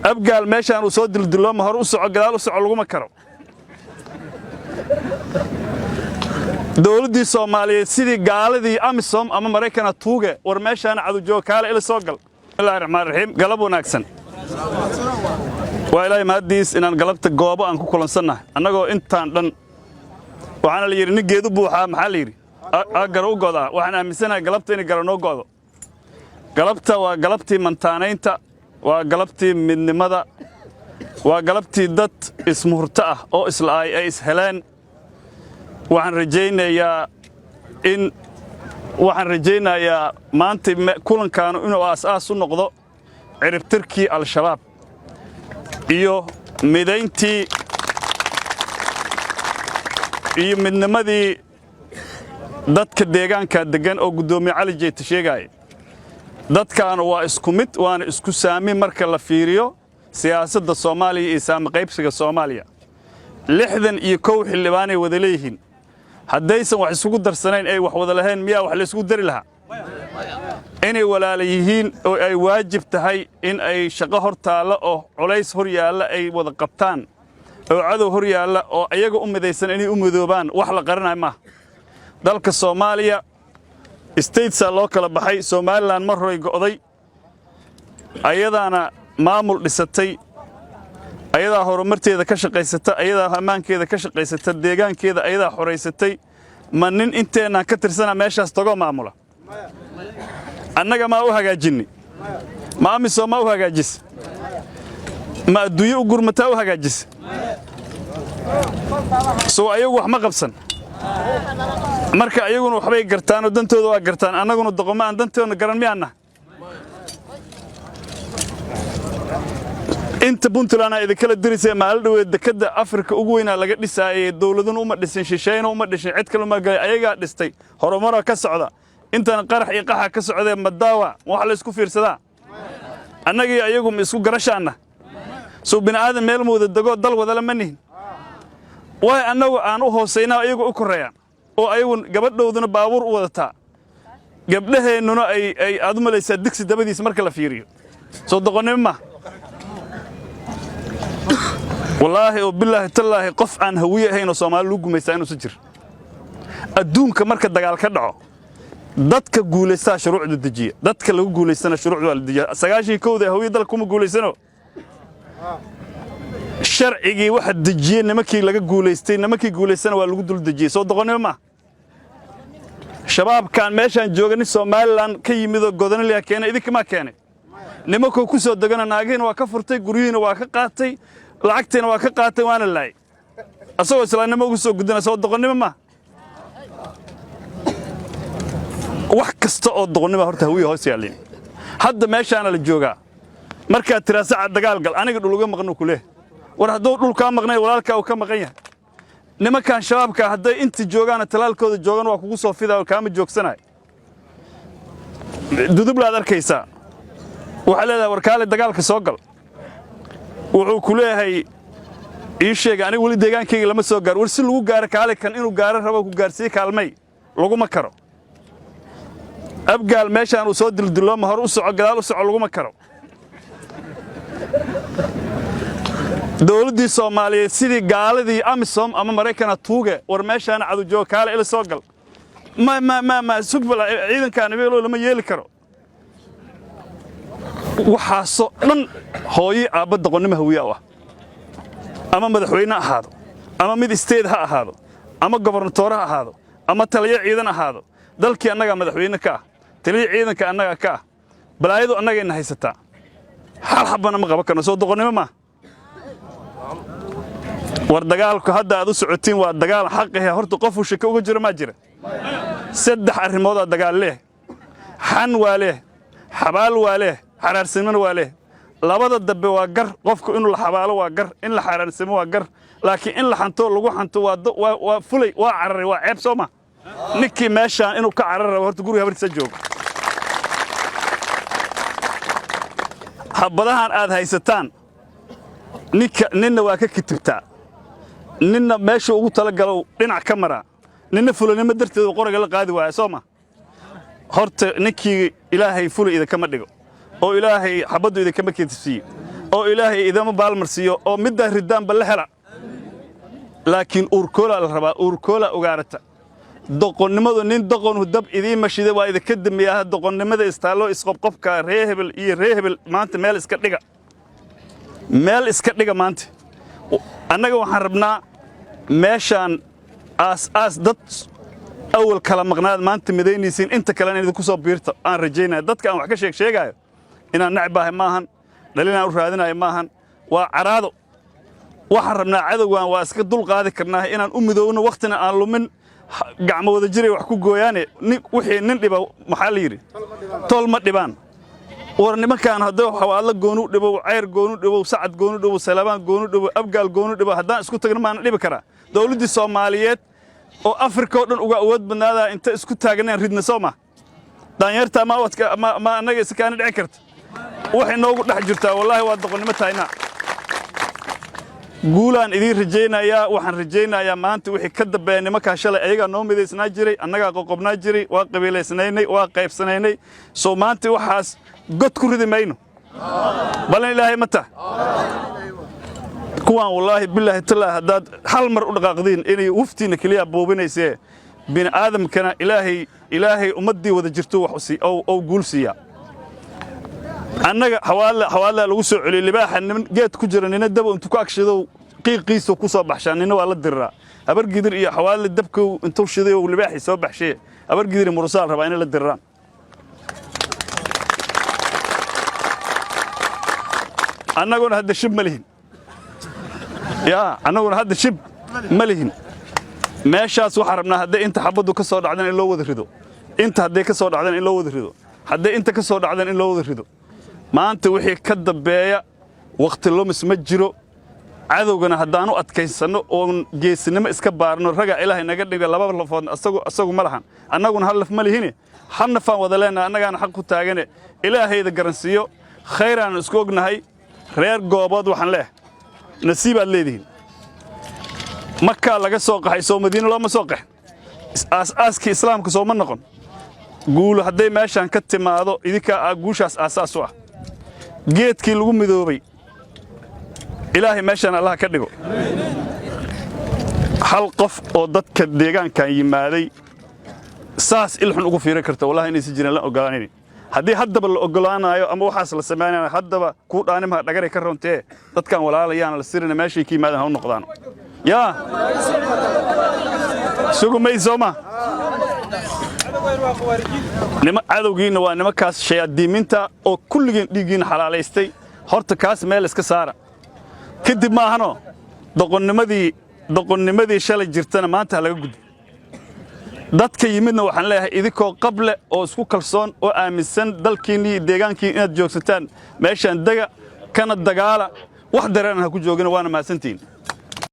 Abgaal meeshaan uu soo dildillooma, hore u soco, gadaal u soco, laguma karo. Dowladdii Soomaaliyeed sidii gaaladii AMISOM ama Maraykana tuuge, war meeshaana cadujooga, kaale ila soo gal. Bismillahi raxmaan raxiim. Galab wanaagsan. Waa Ilaahay mahaddiis inaan galabta goobo aan ku kulansannahay annagoo intaan dhan. Waxaana la yidhi nin geedu buuxaa, maxaa la yidhi, gara u godaa. Waxaan aaminsanahay galabta inay gara noo go'do. Galabta waa galabtii mantaanaynta, waa galabtii midnimada, waa galabtii dad ismuhurto ah oo isla'ay ay isheleen. Waxaan rajaynayaa in waxaan rajaynayaa maanta kulankaanu inuu aas-aas u noqdo ciribtirkii Al-Shabaab iyo midayntii iyo midnimadii dadka deegaanka deggan oo guddoomiye Cali Jeeta sheegaaya. Dadkaanu waa isku mid, waana isku saami marka la fiiriyo siyaasadda Soomaaliya iyo saami qaybsiga Soomaaliya. 61 xildhibaanay wada leeyihiin. Haddaysan wax isugu darsanayn ay wax wada lahayn, miyaa wax laysugu dari lahaa? Inay walaala yihiin oo ay waajib tahay in ay shaqo hor taalla oo culays hor yaalla ay wada qabtaan oo cadow hor yaalla oo ayaga u midaysan inay u midoobaan, wax la qaranayo maaha. Dalka Soomaaliya statesaa loo kala baxay. Somalilan mar horay go'day, ayadaana maamul dhisatay, ayadaa horumarteeda ka shaqaysata, ayadaa ammaankeeda ka shaqaysata, deegaankeeda ayadaa xoraysatay. Ma nin inteennaan ka tirsana meeshaas tagoo maamula? Annaga maa u hagaajinni? Ma AMISOM maa u hagaajis? Ma adduunye u gurmataa u hagaajis? Soo ayagu wax ma qabsan. Marka ayaguna waxbay gartaanoo dantooda waa gartaan, annaguna doqommo aan dantoodna garan miyaanna? Inta Puntland aa idinkala dirisay maalin dhaweed, dekadda Afrika ugu weynaa laga dhisaayey. Dowladuna uma dhisin, shishayna uma dhishin, cid kale uma galay, ayagaa dhistay. Horumara ka socda, intan qarax iyo qaxa ka socdee. Madaawa wax la isku fiirsadaa? Annagii ayagu ma isku garashaanna? Soo bini'aadan meel ma wada degoo dal wadala ma nihin? Waay annagu aan u hoosaynaa, ayagu u korreeyaan, oo ayagu gabadhowduna baabuur u wadataa, gabdhaheennuna ay aad u malaysaa digsi dabadiisa marka la fiiriyo? Soo doqonnimo ma? Wallaahi oo bilaahi tallaahi, qof aan Hawiye ahayn oo Soomaali lagu gumaystaa inuusan jir. Adduunka marka dagaal ka dhaco, dadka guulaystaa shuruucda dejiya, dadka lagu guulaystana shuruucda waa la dejiya. 91-da Hawiye dalka kuma guulaysano. Sharcigii waxa dejiyey nimankii laga guulaystay, nimankii guulaystana waa lagu dul dejiyey. Soo doqonnimo ma? Shabaabkan meeshaan jooga nin Somalilan ka yimidoo Godanaliya keenay, idinkamaa keenay. Nimankuu ku soo degana naagihiina waa ka furtay, guryihiina waa ka qaatay, lacagtiina waa ka qaatay, waana laayay, asagoo islaamnimo ugu soo gudana. Soo doqonnimo ma? Wax kasta oo doqonnima horta Hawiya hoos yaallin. Hadda meeshaana la joogaa. Markaad tiraa sacad dagaal gal, aniga dhul uga maqnu ku leh. War hadduu dhul kaa maqnay, walaalkaa uu ka maqan yahay. Nimankan Shabaabka hadday inta joogaana talaalkooda joogan, waa kugu soo fidaa oo kaama joogsanayo. Dudublaad arkaysaa, waxaa leedahay, war kaale dagaalka soo gal. Wuxuu ku leeyahay, ii sheega, aniga weli deegaankayga lama soo gaaro. War si lagu gaaro, kaale, kan inuu gaaro rabo ku gaarsiiye, kaalmay, laguma karo. Abgaal meeshaan uu soo dildillooma, hore u soco, gadaal u soco, laguma karo. Dowladdii Soomaaliyeed sidii gaaladii AMISOM ama Maraykana tuuge, war meeshaana cadujooga, kaale ila soo gal. Ma ma ma ma sugbal ciidankaan abeelo lama yeeli karo. Waxaasoo dhan hooyo aabba doqonnimo Hawiya u ah. Ama madaxweyne ahaado, ama mid state ha ahaado, ama gobernatoore ha ahaado, ama taliyo ciidan ahaado. Dalkii annagaa madaxweyne ka ah, taliyo ciidanka annagaa ka ah, balaayadu annagayna haysataa, hal xabbana ma qaban karno. Soo doqonnimo maa? War dagaalku hadda aad u socotiin waa dagaal xaqahe. Horta qofuu shako uga jiro maa jira? Saddex arrimoodaa dagaal leh: xan waa leh, xabaal waa leh, xaraarsimona waa leh. Labada dambe waa gar. Qofku inuu la xabaalo waa gar, in la xaraarsimo waa gar, laakiin in la xanto, lagu xanto, waa fulay, waa cararay, waa ceeb. Soo ma ninkii meeshaan inuu ka carar rabo, horta guriga habartiisa joogo. Habadahan aad haysataan, ninka ninna waa ka kitibtaa, ninna meesha ugu talagalow dhinac ka maraa, ninna fulanimo darteedu qoriga la qaadi waaya. Soo ma horta ninkii Ilaahay fula idinkama dhigo oo Ilaahay xabaddu idinkama kitibsiiyo. Oo Ilaahay idama baalmarsiiyo oo middaa ridaanba la hela. Laakiin uurkoolaa la rabaa, uurkoolaa ugaarata. Doqonnimadu nin doqonu dab idiin mashida waa idinka dambeeyaa. Doqonnimada istaallo isqobqobka ree hebel iyo ree hebel maanta meel iska dhiga, meel iska dhiga. Maanta annaga waxaan rabnaa meeshaan aas-aas dad awal kala maqnaad maanta midaynaysiin, inta kalena idinku soo biirta aan rajaynaya. Dadka aan wax ka sheeg sheegaayo inaan nacbaahay maahan, dhalinaan u raadinayo maahan, waa caraado. Waxaan rabnaa cadowgan waa iska dul qaadi karnaa inaan u midoowno, wakhtina aan lumin. Gacmo wada jiray wax ku gooyaane. Wixii nin dhiba, maxaa la yidhi, tol ma dhibaan. War nimankaan hadduu Xawaadlo goonu dhibow, Cayr goonu dhibow, Sacad goonu dhibow, Salabaan goonu dhibow, Abgaal goonu dhibow, haddaan isku tagno maana dhibi karaa? Dawladdii Soomaaliyeed oo Afrika oo dhan uga awood badnaadaa inta isku taagneen ridna, soo ma daanyarta ma wadka ma annaga iskaana dhici karta? Waxay noogu dhex jirtaa, wallaahi, waa doqonnimo tahayna. Guulaan idiin rajaynayaa. Waxaan rajaynayaa maanta wixii ka dambeeya, nimankaa shalay ayagaa noo midaysnaa jiray, annagaa qoqobnaa jiray, waa qabiilaysnaynay, waa qaybsanaynay. Soo maanta waxaas god ku ridi mayno, ballan Ilaahay ma tah. Kuwaan, wallaahi, bilaahi, tallaahi, haddaad hal mar u dhaqaaqdiin inay wuftiinna keliya buubinaysee. Bini aadamkana Ilaahay ummaddii wada jirto wax ou guul siiyaa. Annaga Xawaadle, Xawaadlaa lagu soo celiyey. Libaaxa niman geed ku jira, nina daba intuu ku agshido qiiqiisa ku soo baxshaa, nina waa la diriraa. Habargidir iyo Xawaadle dabkow intuu shiday oo libaaxii soo baxshee, Habargidir iyo Murusaal rabaa inay la diriraan. Annaguna hadda shib ma lihin, yaa annaguna hadda shib ma lihin. Meeshaas waxaan rabnaa hadday inta xabaddu ka soo dhacdan in loo wada rido, inta hadday ka soo dhacdan in loo wada rido, hadday inta ka soo dhacdan in loo wada rido. Maanta wixii ka dambeeya wakhti lumis ma jiro. Cadowgana haddaanu adkaysanno oon geesinimo iska baarno, ragaa Ilaahay naga dhiga. Laba lafood asagu ma lahan, annaguna hal laf ma lihine, hal nafaan wada leenahay, annagaana xaq ku taagane. Ilaahayda garansiiyo, khayraannu isku ognahay. Reer Goobood waxaan leehay, nasiibaad leedihiin. Makaa laga soo qaxay, soo Madiine looma soo qaxin? Aas-aaskii Islaamka sooma noqon? Guulu hadday meeshaan ka timaado, idinkaa guushaas aasaas u ah. Geedkii lagu midoobay Ilaahay meeshaan Allah ka dhigo. Hal qof oo dadka deegaankan yimaaday saas ilxun ugu fiirin karta, wallahi inaysan jirin la ogolaanaynin. Haddii haddaba la ogolaanayo ama waxaas la samaynayo, haddaba kuu dhaanimaha dhagaray ka rontee. Dadkan walaalayaan la sirina, meeshay ka yimaadaan ha u noqdaan. Yaa sugu may sooma? Cadowgiinna waa nimankaas shayaadiiminta oo kulligeen dhiiggiinna xalaalaystay. Horta kaas meel iska saara. Kadib maahano doqonnimadii shalay jirtana maanta ha laga gudbo. Dadka yimidna waxaan leeyahay, idinkoo qable oo isku kalsoon oo aaminsan dalkiinni iyo deegaankiin inaad joogsataan, meeshaan dega kana dagaala, wax dareeran ha ku joogina. Waana mahadsantihiin.